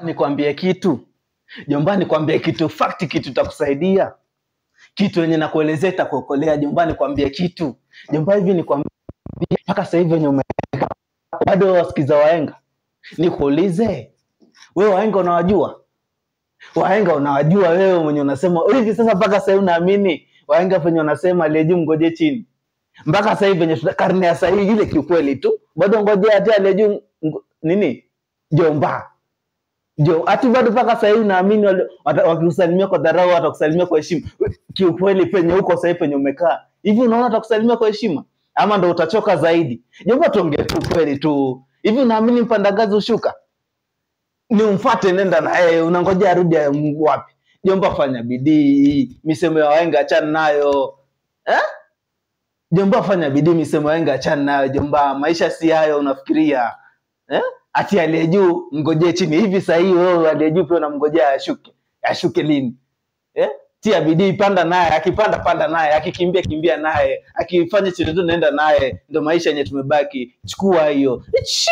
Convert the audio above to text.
Nikwambie kitu jomba, nikwambie kitu fact, kitu itakusaidia, kitu yenye nakuelezea itakuokolea. Jomba, nikwambie kitu jomba, hivi nikwambie, mpaka sasa hivi wenye umeweka bado wasikiza wahenga. Nikuulize wewe, wahenga unawajua? Wahenga unawajua wewe mwenye unasema hivi sasa? Mpaka sasa hivi unaamini wahenga venye wanasema aliye juu mgoje chini? Mpaka sasa hivi venye karne ya sasa hivi ile, kiukweli tu bado ngojea ati aliye juu nini jomba jo, ati bado mpaka sasa hivi unaamini wakikusalimia kwa dharau watakusalimia kwa heshima? Kiukweli penye huko sasa hivi penye umekaa hivi, unaona watakusalimia kwa heshima ama ndo utachoka zaidi? Jomba, tuongee tu kweli tu, hivi unaamini mpanda ngazi hushuka? Ni umfuate, nenda na yeye, unangoja arudi wapi? Jomba, fanya bidii, misemo ya wahenga achana nayo eh? Jomba, fanya bidii, misemo ya wahenga achana nayo jomba, maisha si hayo unafikiria eh? Ati aliye juu mngojee chini. Hivi sasa hii wewe aliye juu pia unamngojea ashuke, ashuke lini eh? Tia bidii, panda naye, akipanda panda naye, akikimbia kimbia naye, akifanya chochote nenda naye. Ndio maisha yenye tumebaki. Chukua hiyo. Chi!